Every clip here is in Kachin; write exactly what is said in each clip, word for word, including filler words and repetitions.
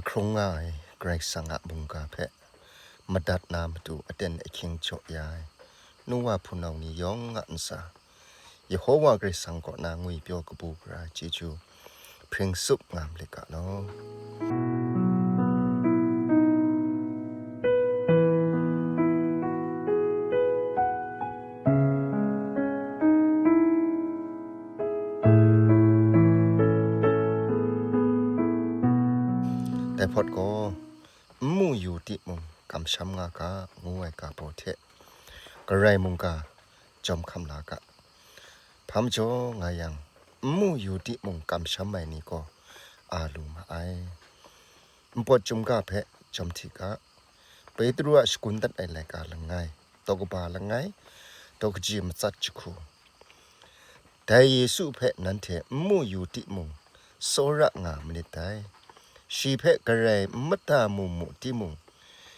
Hkrung nga ai Karai Kasang a mungga hpe madat na matu aten ahkying jaw ya ai nuwa hpunau ni yawng a ntsa, Yehowa Karai Kasang kaw na ngwipyaw kabu gara chyeju hpring tsup nga malit ga law. Dai hpawt gaw, "N mu yu timung, kamsham nga ga," ngu ai ga baw hte, Karai mungga jawm hkam la ga. Hpa majaw nga yang, n mu yu timung, kamsham ai ni gaw a lu ma ai. Npawt chyum ga hpe jawm hti ga. Petru a shagun dat ai laika langai, daw kaba langai, daw kaji matsat jahku. Dai Yesu hpe nanhte n mu yu timung, tsawra nga manit dai. Shi hpe garai n mada mu mu timung,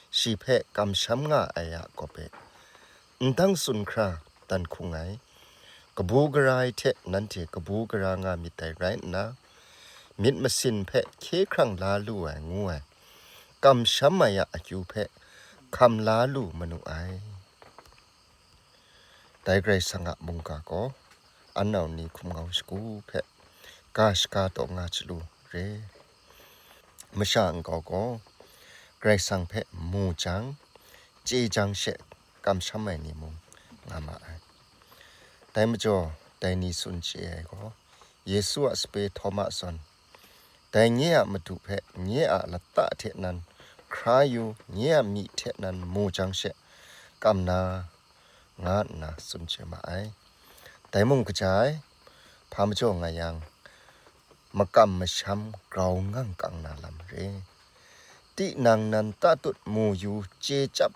shi hpe kamsham nga ai a kaw hpe, ndang tsun hkra dan hkung ai. Kabu gara ai hte nanhte kabu gara nga myit dai rai nna, myit masin hpe hkye hkrang la lu ai ngu ai, kamsham ai a akyu hpe hkam la lu manu ai. Dai Karai Kasang a mungga gaw, anau ni hkum ngau shagu hpe ga shaga taw nga chyalu re. Masha nkau gaw, Karai Kasang hpe mu jang, chye jang she kamsham ai ni mung nga ma ai. Dai majaw, dai ni tsun chye ai gaw, Yesu a sape Htawma zawn, "Dai nye a Madu hpe nye a lata hte nan hkra yu, nye a myi hte nan mu jang she kam na," nga nna tsun chye ma ai. Dai mung kaja ai, hpa majaw nga yang, makam masham grau ngang kang na lam re. Tinang nan tatut mu yu chye chyap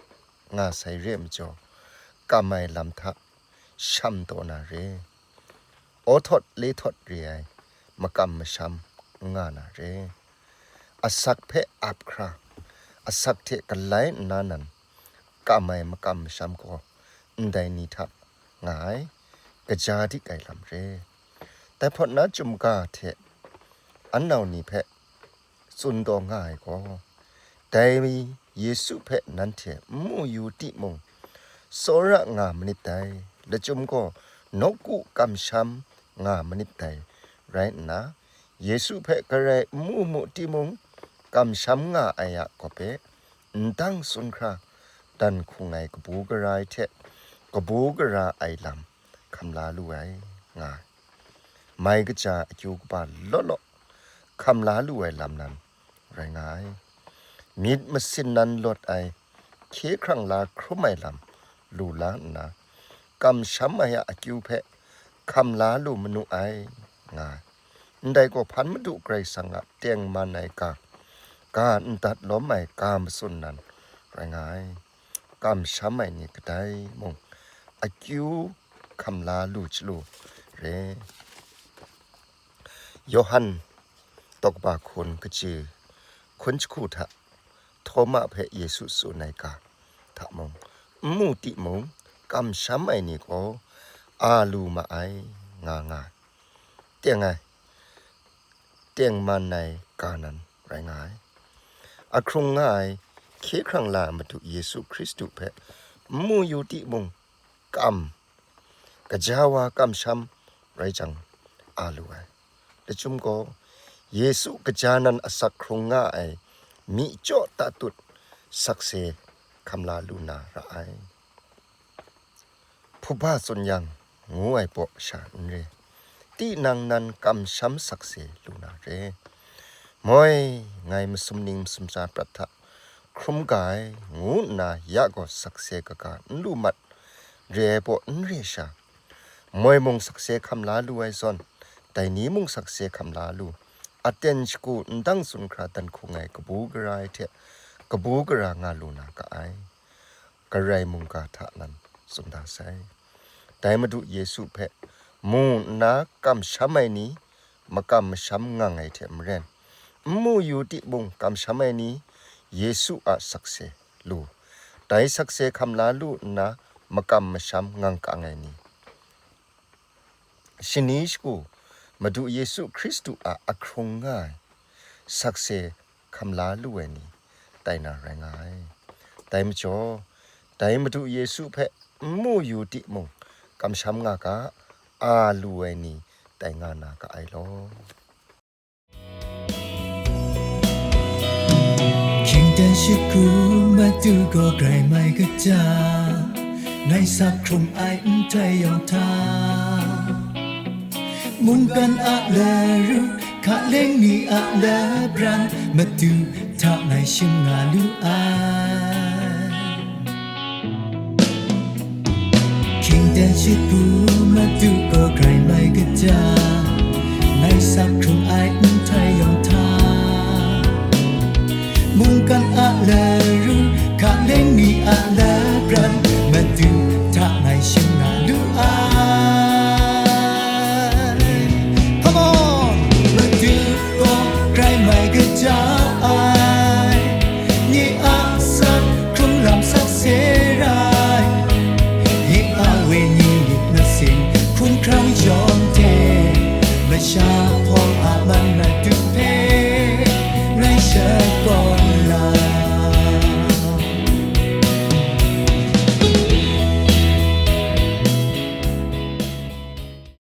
nga sai re majaw, kam ai lam hta sham taw na re. Aw htawt le htawt re ai makam masham n nga na re. Asak hpe ap hkra, asak hte galai nna nan kam ai makam masham gaw ndai ni hta nga ai, kaja dik ai lam re. Dai hpawt na chyum ga hte anau ni hpe tsun taw nga ai gaw, dai Yesu hpe nanhte n mu yu timung, tsawra nga manit dai, lachyum gaw nawku kamsham nga manit dai, rai nna, Yesu hpe garai n mu mu timung, kamsham nga ai a gaw hpe, ndang tsun hkra dan hkung ai kabu gara ai hte kabu gara ai lam hkam la lu ai, nga ai. Mai kaja akyu kaba law law hkam la lu ai lam nan rai nga ai. Myit masin nan lawt ai, hkye hkrang la hkrum ai lam lu la nna, kamsham ai a akyu hpe hkam la lu manu ai, nga ai. Ndai gaw hpan Madu Karai Kasang a tengman ai ga, ga n dat lawm ai ga matsun nan rai nga ai. Kamsham ai ni kadai mung akyu hkam la lu chyalu re. Yawhan daw kaba hkun kaji hkun jahku hta Htawma hpe Yesu tsun ai ga hta mung, n mu timung, kamsham ai ni gaw a lu ma ai, nga nga ai. Teng ai, tengman ai ga nan rai nga ai. Ahkrung nga ai, hkye hkrang la ai Madu Yesu Hkristu hpe n mu yu timung, kam, gaja wa kamsham rai jang a lu ai. Lachyum gaw, Yesu kaja nan asak hkrung nga ai myi chyaw tatut sakse hkam la lu na ra ai. Hpuba tsun yang ngu ai baw sha n re, tinang nan kamsham sakse lu na re. Moi, ngai masum ning masum sha prat hta hkrum ga ai, ngu nna ya gaw sakse kaga n lu mat re ai baw n re sha, moi mung sakse hkam la lu ai zawn, dai ni mung sakse hkam la lu, aten shagu ndang tsun hkra dan hkung ai kabu gara ai hte kabu gara nga lu na ga ai. Karai mungga hta nan tsun da sai. Dai Madu Yesu hpe mu nna kamsham ai ni, makam masham ngang ai hte maren, n mu yu timung kamsham ai ni, Yesu a sakse lu, dai sakse hkam la lu nna makam masham ngang kang ai ni, shani shagu Madu Yesu Hkristu a ahkrung nga ai sakse hkam la lu ai ni tai na rai nga ai. Dai majaw, dai Madu Yesu hpe n mu yu timung, kamsham nga ga, a lu ai ni tai nga na ga ai law. Hkying dan shut hku Madu gaw grai mai kaja, ngai sap hkrung ai nhtoi yawng hta, mungkan a laru, hkaleng ni a labran, Madu hta ngai shim nga lu ai. Hkying dan shut hku Madu gaw grai mai kaja, ngai sap hkrung ai nhtoi yawng hta, mungkan a laru, hkaleng ni a labran, Madu hta ngai shim nga lu ai. Come on! Madu gaw grai mai kaja ai, nye a sap hkrung lam sakse rai, nye a wenyi myit masin hkungkrang yawng hte, masha hpawng a man Madu hpe